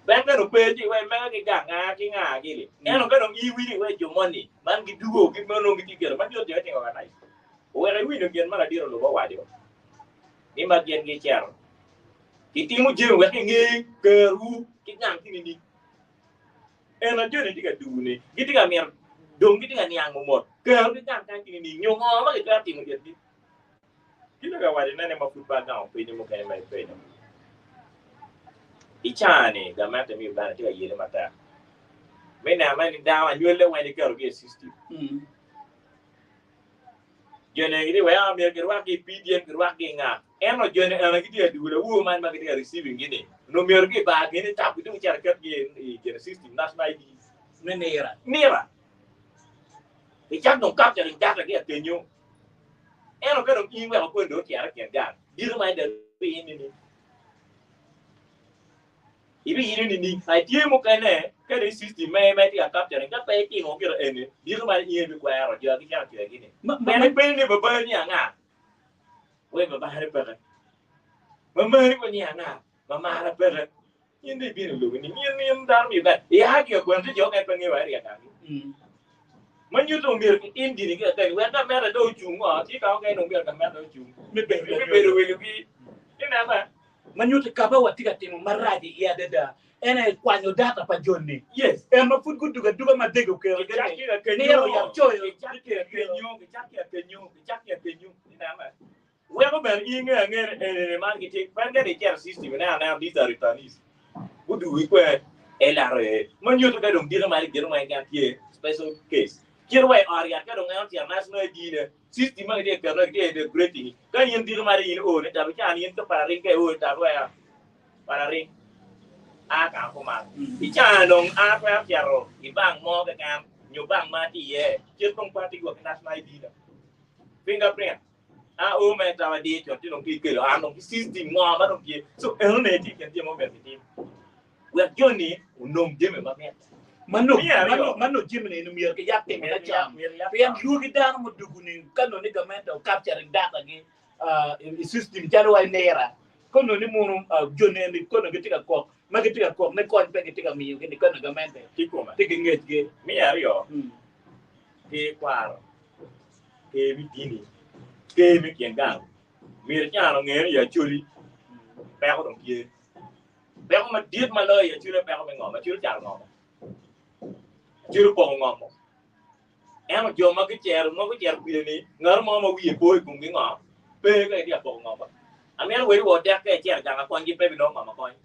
Ben ka dong pe ci wai mega ki gang nga ki nga gili. Ento ka dong iwinyo wai jo moni man gidugo kit ma onongo gitye kwede ma nyuto jo tye organize. Oweko iwinyo gin ma ladit olubo owaco ni ma gin gicito gitimo jami wek inge kerwu ki gang ki nining. En ajoni tye ka dugu-ni gitye ka mito dong gitye ka niango mot kerwu ki gang kany ki nining nyo ngo ma gitwero timo itgi. Kit ka waco ne ni ma pud pe agamo penyo mukene ma ipenyo. I caa-ni gamente me Uganda tye ka yele matek me neno ni dano anywale weng giketogi i system. Joni gitye wek a myero girwakgi i PDM girwakgi i nga. Ento joni eno gitye ka dugo lawur man ma gitye ka receiving gi ni onongo myero gi bar gini tap gi dong cito ketgi i gine system national ID Me nira. Nira. Gicak dong capturing data gi akenyo. Ento ka dong in weko koni dong ocito i kin gang, dito ma ida in nini? Ibiyino nining? Ai tye mukene ka dong i system me ma itye ka capturing ka pe itimo gire eni, dito ma in ibikwero jo gicito cwegi ni. Pien ipenyo ni babani ni anga? We babani peke. Mamani ko ni anga? Mamara peke. In dong ibino i lobo ni in in dano me Uganda. Ia ki akwena tye jo mukene pe ngeyo area gangi. Ma nyuto myero kitim gini ki akeni wek gamente dong ocung ngo tye ka mukene dong myero gamente ocung Me bedo me bedo welogi. Ineno eh? Ma nyuto kaba watye ka timo marac iye adada en aye kwanyo data pa joni. Yes. En ma pud gudugo aduga ma dege okelo Gicak gene ki akenyo, niro yat coyo gicak ki akenyo, gicak ki akenyo, gicak ki akenyo. Ineno eh? Weko bene in ingeyo angeya ni eni man gitye pien ka icito system ineno anena these are returnees gudugo ki kwer LRA ma nyuto ka dong dito mari gin weng en tye special case kit wa i ot yat ka dong en ocito national ID ne system ma gitye ka keto gitye integrating ka in dito mari in o ni tabi can in ka pararing ka i o ni tabi wa pararing a ka kuman i can dong a twero cito i bank mo keken nyo bank ma atye iye kit dong pe atye wa ki national ID na fingerprint A o me tawa dir con ci dong ki kelo an dong ki system ngo ma dong tye so eno ne tye kin jami ma omyero kitim wek joni onong jami ma mitte. Ma nongo jami ni myero kiyab timo ne con pien lwogi dano mudugu ni ka nongo ni gamente o capturing data gi i system calo wa i nira ka nongo ni munu joni eni ka nongo gitye ka kok ma gitye ka kok ni kony pe gitye ka miyo gi ni ka nongo gamente tye ki ngec gi. Me aryo ki kwaro. Ker me dini, ker me kin gang, myero can onge ni i Acholi peko dong tye. Peko madit ma loyo i Acholi aye peko me ngom. Acholi ocato ngom. Acholi opoko ngom. Ento jo ma gicero, ma gucero kwide-ni, ngat mo ma wiye po i komgi ngo? Pe ka gitye ka poko ngom. Amito weri wa odek ka icito i gang akonygi pe binongo ngom akony.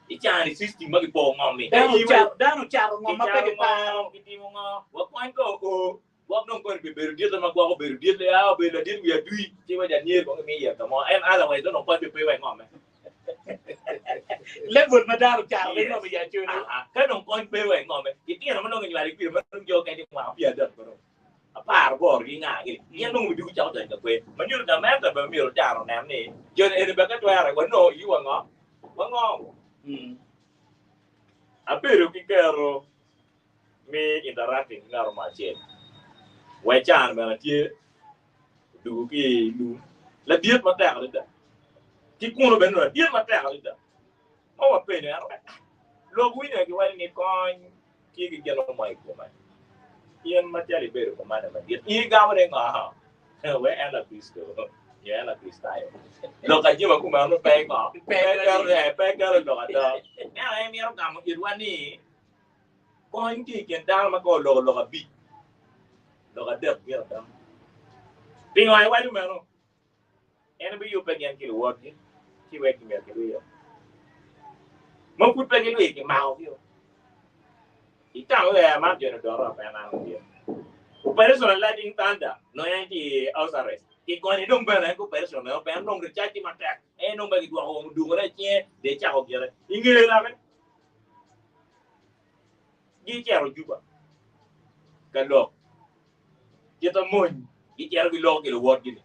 I cani system ma gipoko ngom-mi. Dano ocato ngom ma pe giparo. Gitimo ngo? Wakony ka oo. Gwok dong koni pi bedo ditte ma gwok obedo dit a obedo ladit wi adui ci wa janyeri kong imi iye ka mo en otherwise dong kony pe pe wa ingome. Level ma dano ocato ki ngom i Acholi. Ka dong kony pe wa i ngome, litino ma nongo ginywalo i kwir ma dong jo okene tye mwaka pyeradek kono, apar aboro gi nga gini, gin nongo gidwogo cako donyo ka kwer. Ma nyuto gamente bene myero ocar onen ni joni eni bene ka twere wanongo igi wa ngo? Wa ngo? Abedo ki kero me interacting ki ngat mo acel wek can bene tye odugo ki i lum ladit matek adada ki kunu bene ladit matek adada ma wapenyo en wek lok winyo giwaco ni kony tye ki gin mo i kome in macalo ibedo komanda madit in igamo ni ngo we en lakricito nyo en lakricitayo lok ajima kumeno pe ngo pe keto pe keto lok ada ento en mito gamo itwa ni Kony tye i kin dano ma ka oloko lok abic, lok adek bino ada. Pingo iwaco meno? En biyubbe gin ki luwotgi ci wek gimyero gilwiyo. Ma pud pe gilwiyo kimakogi. Itamo ni aa man joni odoro pe en an otyeno. Operation Lightning Thunder nongo en tye i house arrest. Kigonye dong bene en ki operation meno pe en dong ricac tye matek. En dong bene gidwoko wang odukone i cinge dong ecako gire. I ngeye doki Gicito Juba ka lok kita mony gicito giloko ki luwotgi-ni.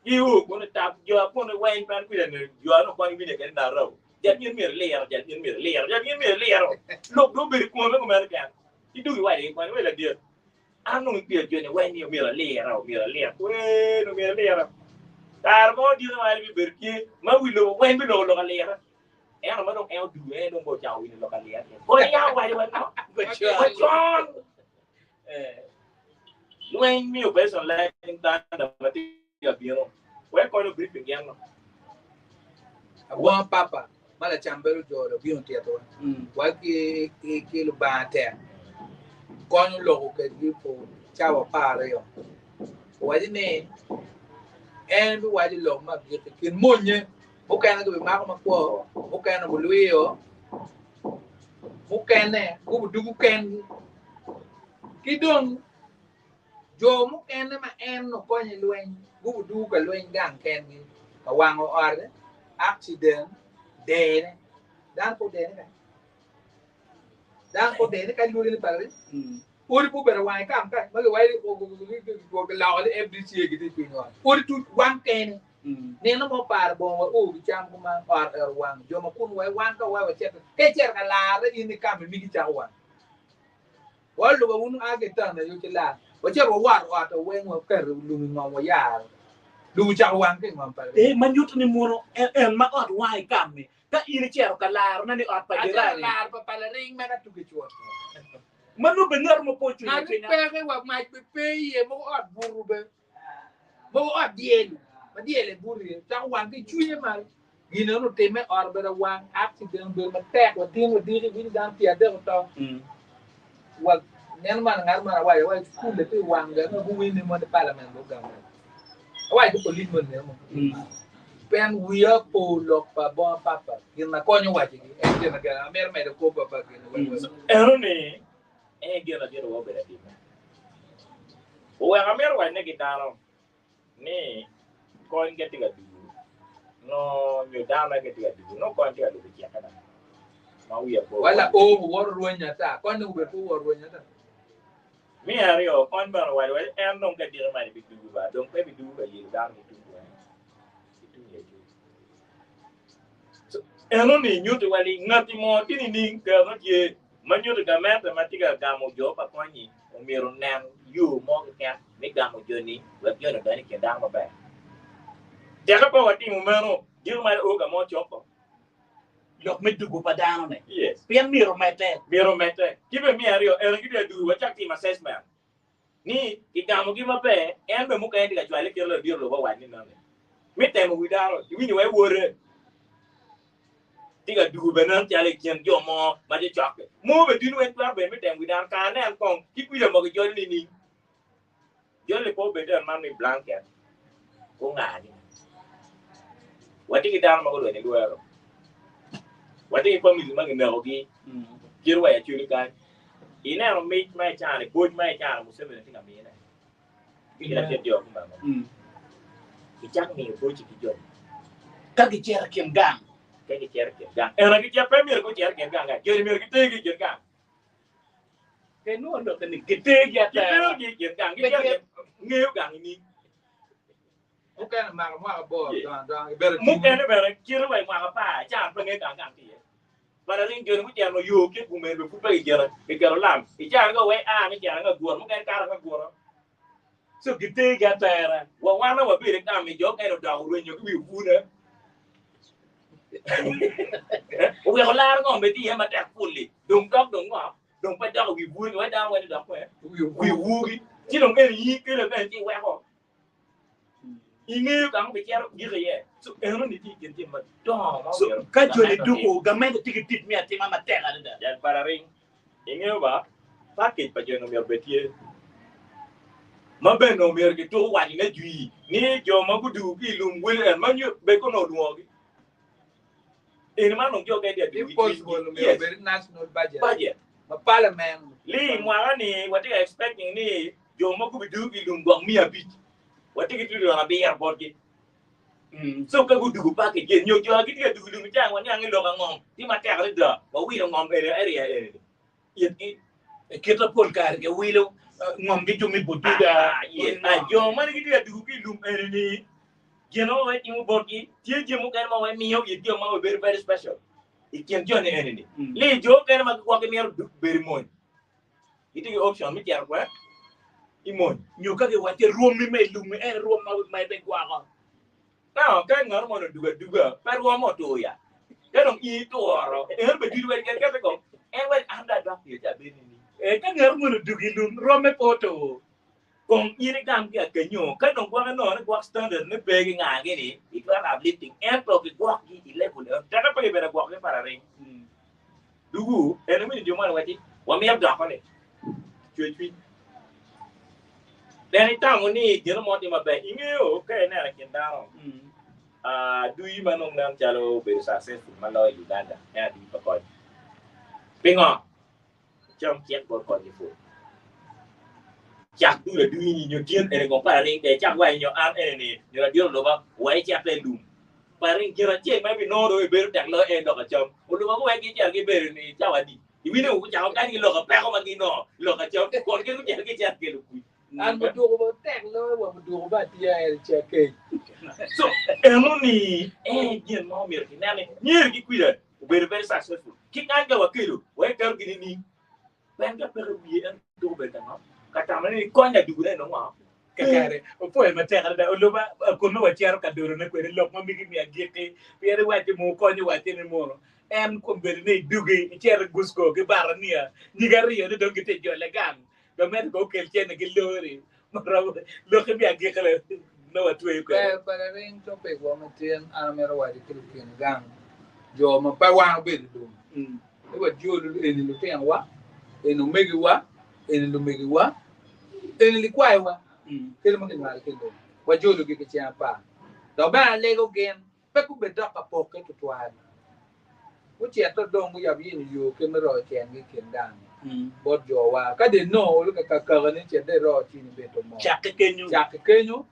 Giu kun itap jo kun iweny pen kwija ni jo ano kwan winye kede narau. Jal in myero iliro, jal in myero iliro, jal in myero iliro. Lok dong obedo i kome me kumeno keken. Idug iwaco ki kwan, wai ladit, an dong ikwiya joni weny ni myero alira, myero alira, wee myero alira. Kare mo dito ma en bibedo tye ma wi lobo weny biloko lok alira. Ento ma dong en odugo en dong ocako winyo lok alira ni kony ya owaco wa no wacon lweny mi operation lightning thunder ma tye ka bino wek konyo briefing gin no. Abongo papa ma lacam bedo jolo bino tito wa ki ki Lubanga tek konyo loko kedgi for cawa 12 owaco ni en biwaco lok ma agikki kin monye Mukene gibimako makwo, mukene gulwiyo, mukene gubidugo kengi. Ki dong jo mukene ma en okonyo i lweny gubidugo ka lweny gang kengi, ka wango ote, accident, dene. Dano pe odene kany. Dano pe odene kany lwori ni pala Odi pe obedo wang i kam kany ma giwaco ni giloko ni FDCA gitye i piny ot. Odi tuc wang kene. Nino mo paro bongo wa oo gicam kuman ot ero wang jo ma kunu wa wan ka wa wacito ka icito ka larre in i kam migi cako wang. Wa olubo wunu a ki tana yo ci lar. Wacito wawoto ot weng waketo lum i ngom wayaro. Lum ocako wang ki i ngom pa Ee, ma nyuto ni mono en ma ot wang i kam-mi ka in icito ka larone ni ot pa Acito jirani. laro pa palaring mega tugi cut. Ma nubbe ngat mo pe ocwinyo Ngat cwinya. peke wa mac be pe iye mogo ot buto be mogo ot dyel ma dyel aye buto iye cako wang ki cwinye malo gin eno otimme ot obedo awang accident obedo matek wa tin wa diki winyo dano pyeradek oto wa neno man ngat man awaco awaco cukul tye wang bene ma guwinyo ni mono parliament be ogamo awaco ki police moni neno mo pien wiya po lok pa bonga papa gin ma konyo waco gi en gin agena amito medo kor papa gin Eno ni en gin adit wa obedo atime. Oweko amito waco ne ki dano ni kony ka tye ka dugu no nyo dano ma tye ka dugu no kony tye ka lubo cikke na ma wiya po. Wala o woro rweny ata kony dong obedo pe woro rweny ata. Me aryo, kony bene owaco wa en dong ka diki mac bidugu ba dong pe bidugu ka yelo dano ki tung weng ki tung yacu. So, eno ni nyuti wa ni ngati mo tye nining kero tye ma nyuti gamente ma tye ka gamo jo pa kony-nyi omyero onen yo mo keken me gamo joni wek joni odony i kin dano maber. Teke pe watimo meno, diki mac o ka mo coko. Lok me dugu pa dano-ni. Yes. Pien myero omedde. Myero omedde. Ki bene me aryo, eno gitye ka dugu wacak timo assessment ni kigamogi maber, en bene mukene tye ka cwale kite ladit lobo owac ni nonne. Me temo wi dano, iwinyo wa iwote tye ka dugu bene nen calo i kin jo mo ma cocokke. Mo bene dini weng twero bedo me temo wi dano, kara nen kong ki kwija mogo ijolo nining. Joli pe obed en man ni blanket gungagi. Watye ki dano ma gulwenyo i lwero. Watye ki famili ma ginekogi. Kit wa i Acholi kany. Ineno mic ma icano, boc ma icano Museveni tye ka mine. Ki lakit jo kumeno. Icak miyo boci ki joni. Ka gicito i kin gang. Ka gicito i kin gang, ento gicito pe myero gucit i kin gang, joni myero gitergi i kin gang. Pe nongo lokke ni gitergi atera. Giterogi i kin gang, gicito ngeyo gang nining? Mukene mako mwaka aboro dongo adonga gibedo cing. Mukene bene cito wa i mwaka apar ca pe ngeyo gang gang tye iye. But I think joni gucito yo kit gumer bene pud pe gicito giketo lam i ca ni wek a ni cito angagura mukene kato angagura. So gitergi atera. Wa wan ma wabedo i kam i jo okene odoko orwenyo ki wi obune. Oweko laro ngom bene tye iye matek fully dong dok dong ngo dong pe dok i wi bur wek dano weng dok kwe wi obur-gi ci dong eni in kelo bene ci iweko Ingeyo ka ma obicito gik iye. So enoni tye i kin jami madongo ma So, omyero ka joni gamente otim. duko, gamente tye ki tic me atima matek adada. Jal Pararing, Ingeyo ba, package pa joni omyero obed tye ma bene omyero kituku waco ne jwi ni jo ma gudugu ki i lum wele en ma nyo bed kono olwongogi. Eni man dong jo kene tye adugu If i possible, cwinygi. omyero Yes. obed national budget. Budget. Ma parliament. Li mwaka ni watye ka expecting ni jo ma gubidugo ki i lum gwok 500. Watye ki trilion abiro botgi. So ka gudugo package eni nyo jo ma gitye ka dugo i lum icang waniang ni lok angom tye matek adada. Wawilo ngom eni area eni ni itgi. I kite pol kare giwilo ngom ki jo me Bududa. Ah, yes. Ah, jo ma gitye ka dugo ki i lum eni ni gin ma watimo botgi tye jami mukene ma wamiyo it jo ma wabedo very special i kin joni eni ni. Li jo mukene ma gigwok gimito bedo i mony. Gitye ki option me cito kwede i mony. Nyo ka giwacci rwommi me i lummi en rwom ma ibigwoko. Now, ka ngat moni odugo aduga, pe rwom otur ya. Ka dong in ituro, en bene ducu wek kete kong. En wek an dong adok iye ci abed nining? Eh, ka ngat moni odugo i lum, rwomme pe otur. Kong in igam ki akenyo, ka dong gwok inongo ni gwok standard me pe ki ngagi ni, itwero uplifting, ento gigwokgi i level eno. Teke pe gibedo agwokgi pararing. Dugu, en owinjo jo moni wacci, Wamito doko-ni. Cwercwiny. Then itamo ni gin mo tye maber. Ingeyo ka ineno i kin dano, adui ma nongo nen calo obedo successful ma loyo i Uganda en adui pa Kony. Pingo? Cam cik bot Kony ki pur. Cak dul adui ni nyo tin eni kong par ring de cak wa nyo an eni ni nyo ladit oluba wa icate i lum. Par ring gin acel ma ibinongo dong ibedo tek loyo en lok acam. Oluba guwek gicito gibedo ni cawa adi. Iwinyo gucako kany ki lok apeko ma ginongo lok acam kun gin gucito gicito kelo kuc. An muduku ba tek loyo wa muduku ba atye aye ca kec. So eno ni en gin ma omyero kinen ni myero ki kwida obedo very successful. Ki kany ka wakelo wa iketo gini ni En ka peke wiye en tuko bedo ka ngo? Ka tamo ni kony adugune nongo ngo? Kakare, opwoyo matek adada. Oluba kun nongo wacito ka dolone kwede lok ma migi me agikki, pien iwacci mo konyo wacce ni mono en kombeddi ni idugi icito i Gusco ki Barania nyig aryo ni dong gitye jole gang gamente ko okel cene ki lori maromo lokki me agikki nongo watweyo kwede. Ber pa laring topic wa matin an amito waco ki lukin gang jo ma pe wan obedo i lum ni wajol eni lutinowa, eni omegiwa, eni lumegiwa, eni likwayowa, kadi ma ginywalo ki i lobo, wajologi ki ceng apar. Dok bene alego gin pe gubed dok ka pokke twatwal. Gucito dong guyab yenyo yo kit me royo cengi i kin gang bot jowa. Ka dong inongo olo ka kakani, cit dong iro cini bedo mot. Cakke kenyo. Cakke kenyo.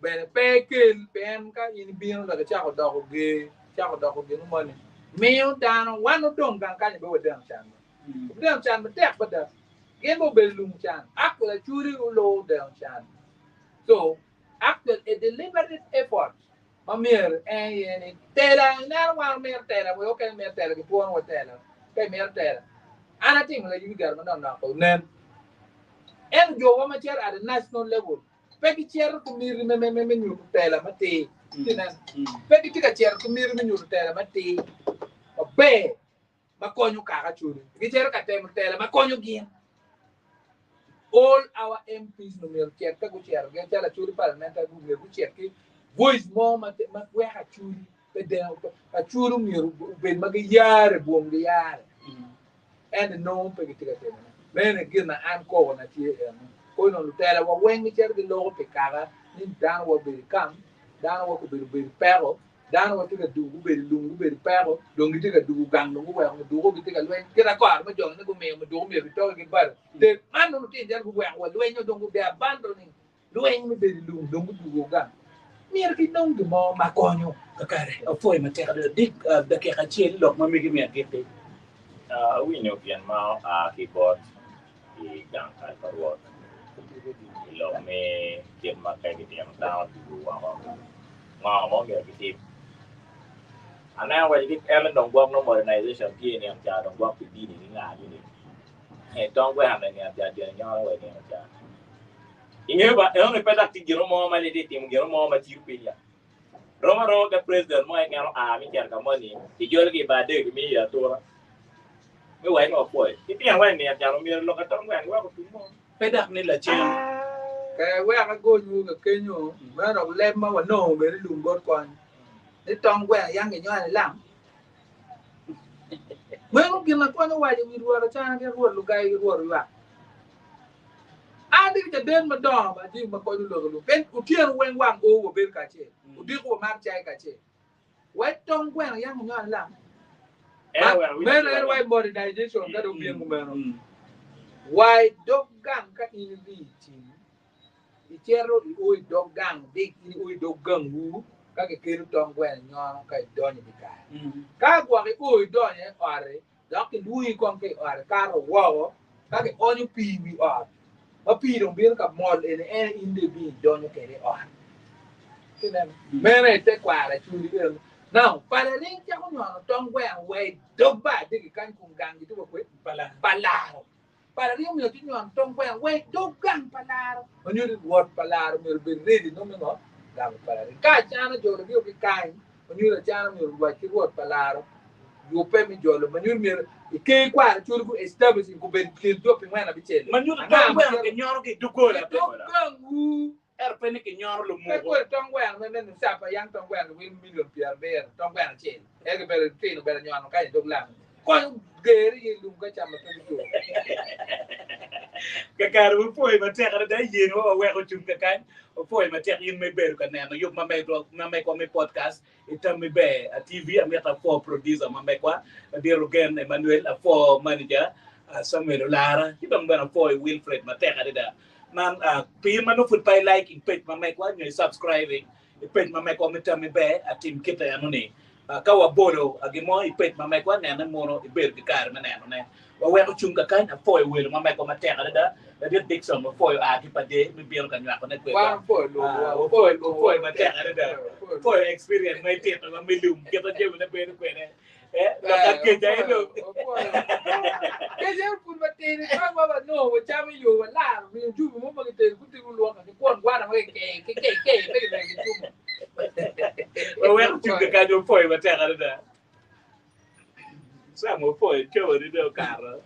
Bene pe ikel, pien ka in ibino dok icako doko ger, icako doko gin moni, miyo dano, wan odong gang kany be wadeno can mo. Wabideno can matek mada. Gin be obedo lungu can. Actually, acholi oluwo deno can. So, actually, a deliberate effort ma myero en aye ni tela, ineno wan wamito tela, wek okene mito tela, gipwono wa tela, ka imito tela. An atimo layub i gati manok nok, onen. Ento jowa ma cito at the national level, Pe gicito ki miti me nyuto tela matir. Pe gitye ka cito ki miti me nyuto tela matir maber ma konyo kaka codi. Gicito ka temo tela ma konyo gin. All our MPs myero ocit ka gucito gin calo Acholi Parliamentary Group myero gucit ki voice mo ma weko Acholi pe deno. Acholi myero obed ma giyare bwomgi yare. Ento inongo pe gitye ka timone. Meno aye gin ma an kokona tye eno. Kong onongo lutela wa weng gicito giloko pi kaka ni dano wa obedo i kam, dano wa gubedo obedo i peko, dano wa tye ka dugo gubedo i lum gubedo i peko, dong gitye ka dugo gang dong guweko muduku gitye ka lweny. Kit akor ma jo-ni gumiyo muduku myero gitoki ki bado. Te man dong lutino calo guweko wa lwenyo dong they abandoning lweny me bedo i lum dong gudugo gang. Myero kinong gin mo ma konyo. Kakare, apwoyo matek adada. Dik dakika acel lok ma megi me agikki. Awinyo gin ma oa ki bot i gang kal pa Rwot i lok me kit ma ka gitino dano ducu woko, ngo ma omyero gitim. Aneno waci ki en dong gwok nongo modernization tye i nino ca dong gwok pi dini ki nga gini. Tong gweno i nino ca joni nyono wa i nino ca. Ingeyo ba, enoni pe dok tye gino mo ma litye timo gino mo ma ciro piny ya. Rom aroma ka president mo keken oa me cito ka moni, kijolo ki i bar dek kimiyo iye atura. Me wai ni wapwoyo. Ki tyen wai nino can omyero lok atong gweno giweko otum mo. Pe dok ni lacen. Ke wek agonywu ka kenyo, meno dok leb ma wanongo bene i lum bot kony, ni tong gweno yang ginywalo i lam. Meno gin ma kony owaco i wi Rwot Acana ki Rwot Lugai ki Rwot Oywak. An atye ki caden madongo ma jami ma konyo lok i lum pien otyeno weng wang o wabedo kacel, odiko wamato cai kacel. Wek tong gweno yang onyono lam. Meno en wai modernization ka dong bino kumeno. Wai dog gang ka in idhi i tim, icito io i dog gang dik in io i dog gangwu ka kikelo tong gweno inyono ka idonyo i dyekal. Ka gwok io idonyo i ot-ti, Dok kilwongi kong ki i ot ikato woko ka kionyo pii i wi ot, ma pii dong bino ka mol eni en in dong ibino idonyo kwede i ot. Ineno? Meno aye tekwaro acwali eno. Now, pala ring cako nyono tong gweno wa i dog bar diki kany kun gang gitye wa kwe pa laro. Pala ring omyero ci nyon tong gweno wa i dog gang pa laro. Ma nyuto ni rwot pa laro myero obed ready nongo me ngo? Gamo pala ring. Ka acana jologi o ki kany, ma nyuto acana myero orwac ki rwot pa laro yubbe me jolo ma nyuto myero i ker kwaro cwali gu establishing gubed kin jo pi ngwen abicel. Ma nyuto tong gweno kinyono ki i doggola. I dog gangwu. Ento pe ni kinyono Pe lumuko. kodi tong gweno me neno capa yang tong gweno kiwilo milion pyerabiro tong gweno acel ento kibedo tino bedo nyono kany i dog lam konyo ger iye lum ka cam ma pe gitwo. Kakare wapwoyi matek adada yen wa waweko cung kakany wapwoyi matek in ma ibedo ka neno yub ma megwa me podcast i tammi ber TV amito apwo producer ma megwa ladit Ogen Emmanuel apwo manager Samuel Olara ki dong bene apwoyo Wilfred matek adada Man pi in ma nongo pud pe i liking page ma megwa nyo i subscribing i page ma megwa me tammi ber atim kite eno ni ka wabolo gin mo i page ma megwa nene mono ibedo ki kare me neno ne. Waweko cung kakany apwoyo welo ma megwa matek adada ladit Dickson wapwoyo a ki pa dee me bino ka nywako ne kwedwa wapwoyo matek adada wapwoyo experience ma itito wa me lum kit ma jami ne bedo kwede. Lok akeca aye dong. Keca pud matidi ka wa wanongo wacamo i yo walaro ringo cubi mo ma gitedo gutiko lwoka ki kwon gwana ma kikeyo ki keyo keyo pe kimedo ki cuma. Waweko cung kakany wapwoyo matek adada. Sam wapwoyo cobani dong okato.